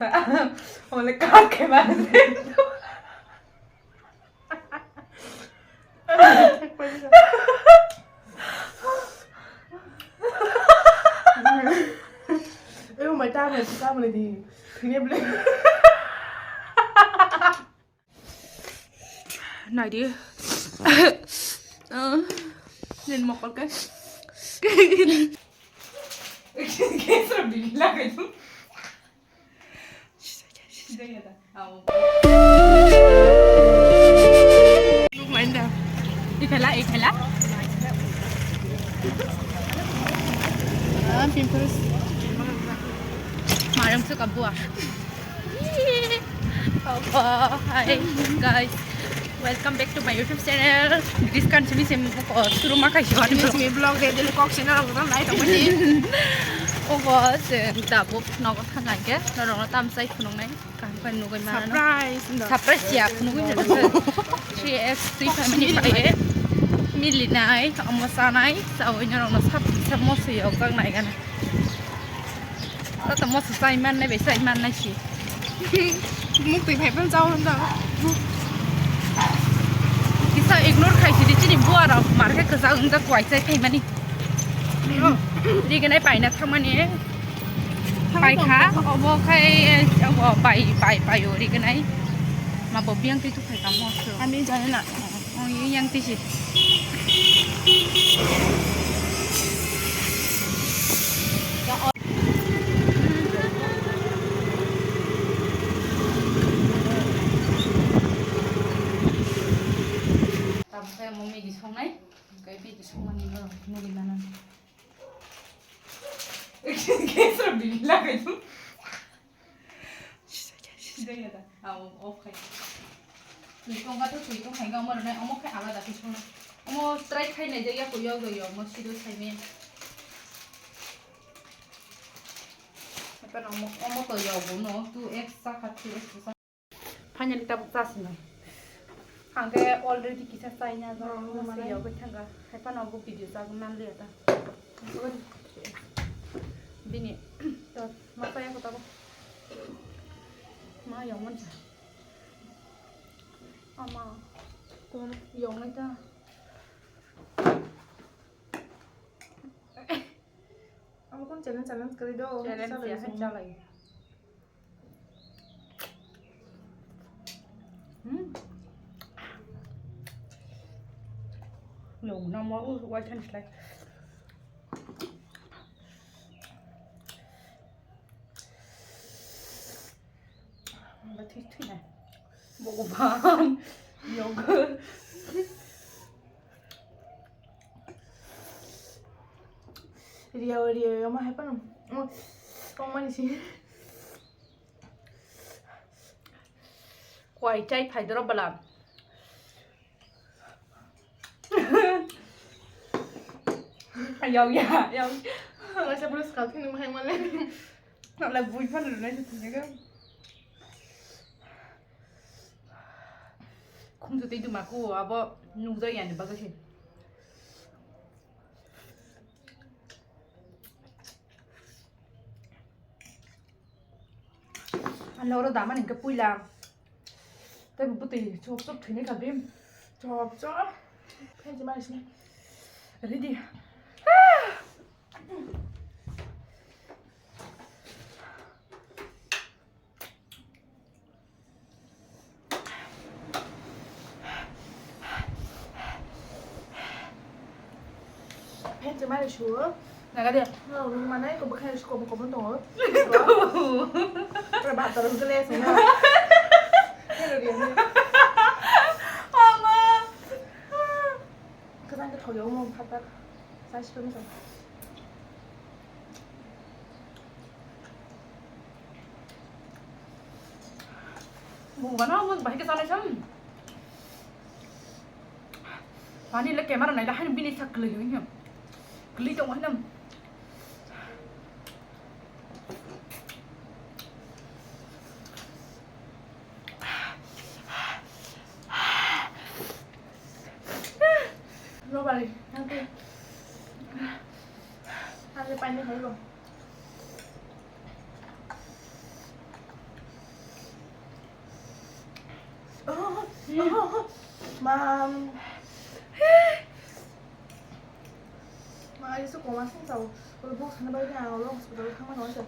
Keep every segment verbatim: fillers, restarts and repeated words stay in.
Ole kak khe ba. Eh, oh my God, my God, my God. Thine ble. Naidi. Nin mokol ke. Kesra bini lagai tu. Ikhala, ikhala. Ah, pimples. Marang suka buah. Hi, guys. Welcome back to my YouTube channel. This kan simi sim ko suru ma kai shoni. Simi vlog de de kok sina ro ro nai to mani. Obo se tabuk nogo thang ai ke. Norok no tam sai phunuk nai. Kaham kai nugui mana no. Surprise no. Surprise ya phunuk nai. Three X three family pai. Mili nai, omo sanai, sawi norok no sap sap mo sui yok jak nai gana. Tato moso chai mannai bai chai mannai si. Muktwi phai phano chao hwn da. Kisa ignore khai sidi chini bua rok mar khe kwchak wngjak kwai chai phaimani. Rignai paina thangmani. Paikha obo khai obo pai pai paio rignai. Ma bo biyang twi tukhai kamo so. Ani jani na. Oh, yang tisi. Tamo khe omo Maggie songnai, omo khe Maggie songmani no nugui mano. Kesra bini lagai tu. Sijak ya da. Ah, off khai. Twi tongkha to twi tongkha, omo rwnai, omo khai alada khe songno. Omo try khai nai jak ya, koi yok, koi yok, omo sido saimanya. Haikhe no omo, omo to yok bo no, two X chakha, three X chakha. Finally tabuk chasinai. Ang khe already kisa chaina jak, omo se yogwi thangkha. Haiphano bo video chagwi manliya ta. Bini to ma chaya kho tabuk. Ma yongmani sa. Ama. Yongnai ta. Amo kon challenge, challenge kwrwi do. Challenge ya, hai chalai. Hmm. Lo, no mo, u, wai than slai. Ba thui thui nai. Bo bang. Yogurt. Riya riya ma hai pano. Oh, kong mani si. Kwai chai phai doro bala. Yau ya, yau. Wala sa bro skal thini ma hai male. Wala bui phan rwnai se thini ga. Khumju tei duma ku abo nukjak yani bagwi se. Ano oro dama ni ke puila. Tei bwtwi chop chop thwini kha bim. Chop chop. Phen se mari sini. Ready. Phen se mari suo. Naga de. No, rung manai ko bwkhai ko ko bon tongo. Pura bata rung gele sung na. Hello dia. Ama. Kazan ke thoyo mo phatak. Sai sito ni. Bungba na mo bahai ke sanai sam. Pani le camera nai da han bini sak kle yo nyam. Kle to hanam. Lo bali, nanti. Nanti pani hai lo. Mam. Ma, ai su koma sung tau. Oro bok sana bai na, oro hospital thang ma no sa.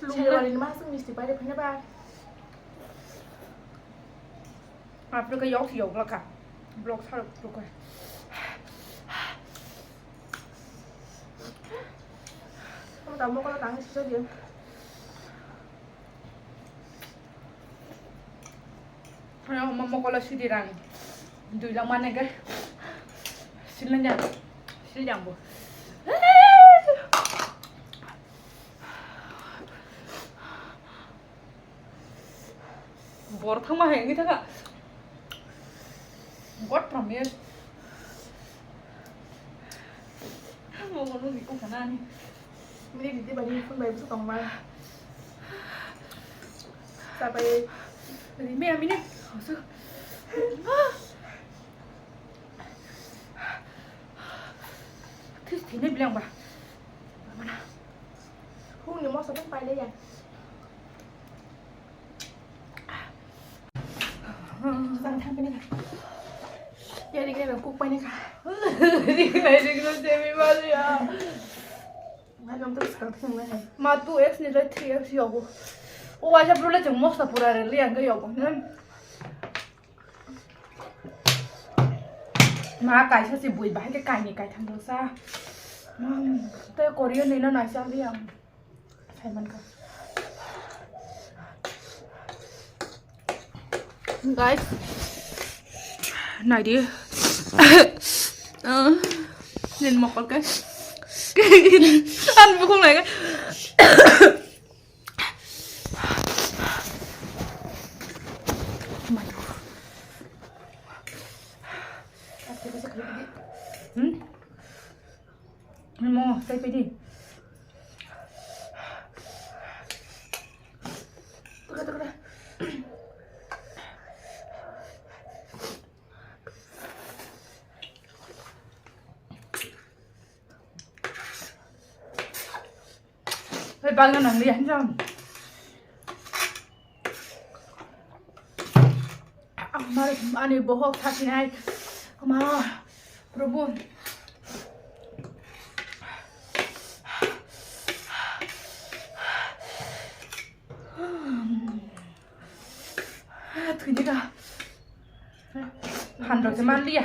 Lungna. Chale wali ma sung misti pai de phina ba. Apre ka yok yok la ka. Blok sa ro ka. Kamu tamu kalau tangan sisa dia. Ano mama kola sidi rang. Dui lang mana ke? Silang jang. Silang bo. Bor thangma hai wngwi thangkha. God promise. Mo kono ni ko kana ni. Mili didi bari phone bai busu tongma. Sabai. Rime amine. Osu. This thine bilang ba. Mana? Hung ni mosa tong pai le ya. Sang thang pini. Ya ri kena kuk pai ni kha. Ri kena ri kena semi balu ya. Ngai nom tu sang thang na hai. Ma two X ni lai three X yogo. O waisa bro le jeng mosa pura re le yang yogo. Ma kaisa si bui bahai ke kaini kaitham rok sa. Te Korean ni no naisa ang yang. Sai man ka. Guys, nai di. Nin mokol ke. An bukung lai ke. Hmm? Mo, tai pedi. Hei, bagna nang liya, hanjam. Amar ani bohok thasinai. Ama, Prabhu. Thwini ka. Phan rok se man liya.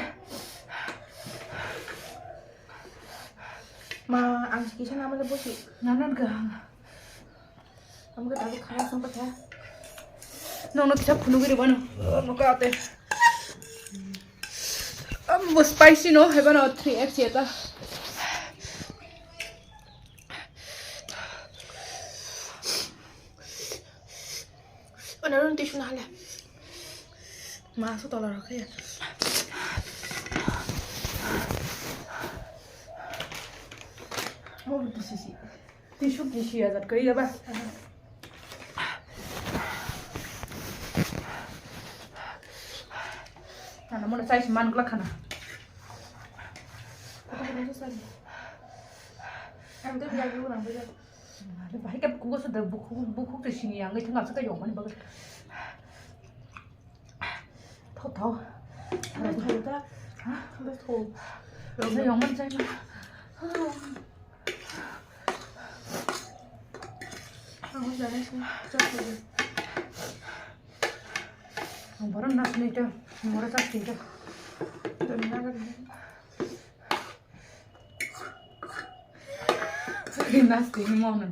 Ma, ang kisa na male bosi. Nanan ka. Ang ka tabu khara sampa kha. Nono kisa phunu giri bano. Noka ate. Am bo spicy no, hebano three X eta. Ano ron tissue na hale. Ma su tola rok ya. Mo tissue si. Tissue kisi ya jat kaya ba. Ano mo na size man gla khana. Ang to biya biya nang biya. Bahai khe bukhuk se da, bukhuk, bukhuk se sini yang ngai thang sa ka yong mani bagwi. Tho, tho. Tho, tho da. Ha? Tho, tho. Sa yong mani chai ma. Ang jana sini. Chak lagi. Ang boron nas ni to. Mora chak ti to. Dona ga. Nasty ni mono.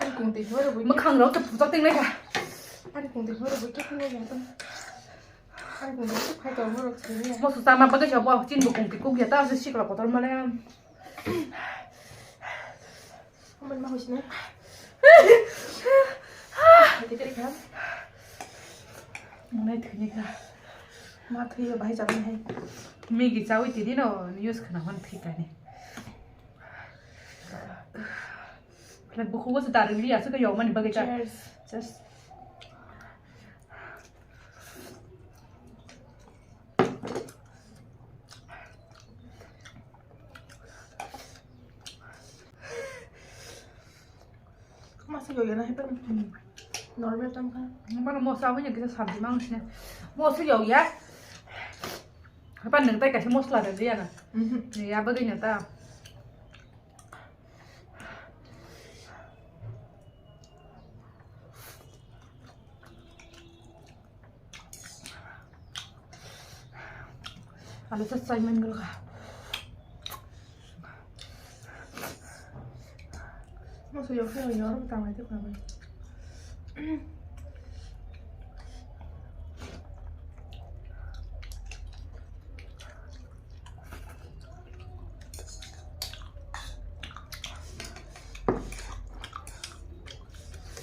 Ani kung twi horo bui. Mwkhang rok to putok ting lai kha. Ani kung twi horo bui khe phunai ya to. Ani kung twi phai to horo sini ya. Mo su tama bagwi sa bo chin bo kung twi kuk ya ta se sikla kotor male. Omen ma hoisne. Hati teri kham. Mwnai thwini kha. Ma thwiyo bahai chabani hai. Maggie chawi tini no news khna hwn thwi kani. Khlai bukhuk o se darwk li aswk yokmani bagwi ta. Cheers. Cheers. Yo, ya, na, hepa, hmm, normal tam kha. Bana mosla wngya kisa sabji mang sini. Mosla yo ya. Hepa nung tai kaisa mosla de ya na. Mhm. Ya bagwi na ta. Alu sa sai man gul ka. Mosla yo khe yo ro ta mai te ka mai.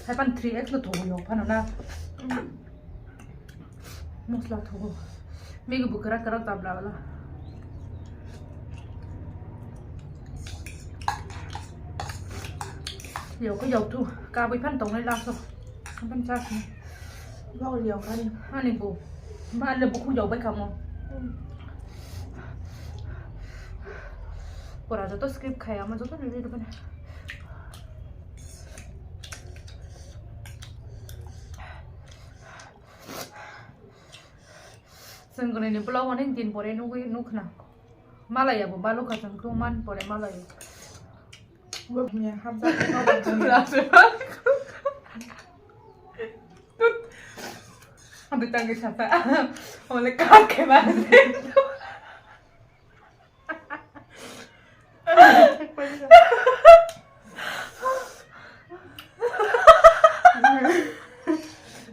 Hai pan three X no thogo yo phano na. Mosla thogo. Migi bo kwrak kwrak tabla wala. Yo ko yo tu. Kabui phan tongnai laso. Phan chas ni. Yo yo kani. Ani bo. Ma le bo khung yo bai kamo. Pora joto script khai ama joto ni video bana. Chwng gwnini vlog onek din pore nugwi nukna. Malaya bo balukha chwng tungman pore malaya. Bo bini hapjak. Ado tangwi sata. Ole kap khe ba.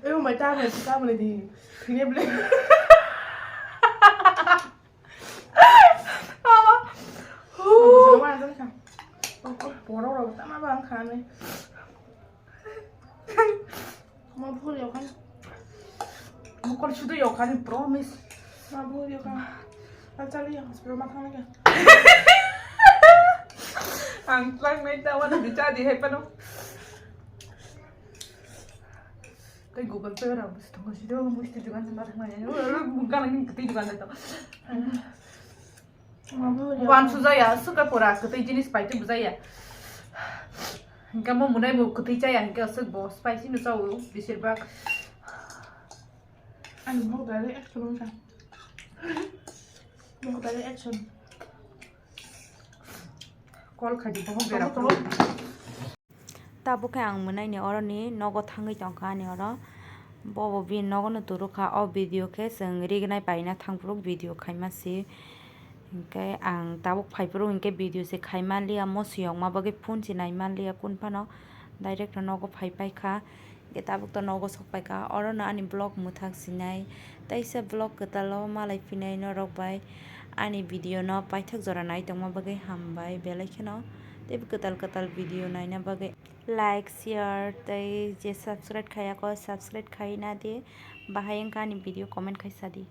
Eh, oh my, ta mai, ta mai di. Kine ble. Mama. Hu. Poro ro ta ma bang kha ne. Ma bhul yo khan. Mukol sudu yo khan, promise. Ma bhul yo khan. Al chali yo, hospital ma thang ya. Ang tlang nai ta wana di cha di hai pano. Kai Google Pay ra bus thong si do, musti jugan ma thang ya. Bukan lagi keti jugan to. Wan sujaya, suka pura kwtwi jinis paitwi bujaya. Hingke mo munai bo kwtwi chaya, hingke aswk bo spicy no chao, besir bak. Ani mohok dare action wngkha. Mohok dare action. Call khaidi mohok dera. Tabuk khe ang mwnaini oroni nogo thangwi tongkha ani oro. Bobo bini nogono turukha. O video khe chwng rignai paina thangphuru video khaima si. Hinkhe ang tabuk phaiphuru hinkhe video se khaimanliya, mo siyokma bagwi phone se naimanliya kun phano. Direct no nogo phaipaikha. Hinkhe tabuk to nogo sokpaikha. Orono ani vlog mwthak sinai. Teisa vlog kwtalo malai phinai norok bai ani video no paithak jora nai tongma bagwi hambai belai kheno. Tei kwtal kwtal video naina bagwi like, share tei je subscribe khaiya kho subscribe khai na di. Bahai wngkha ani video comment khai sa di.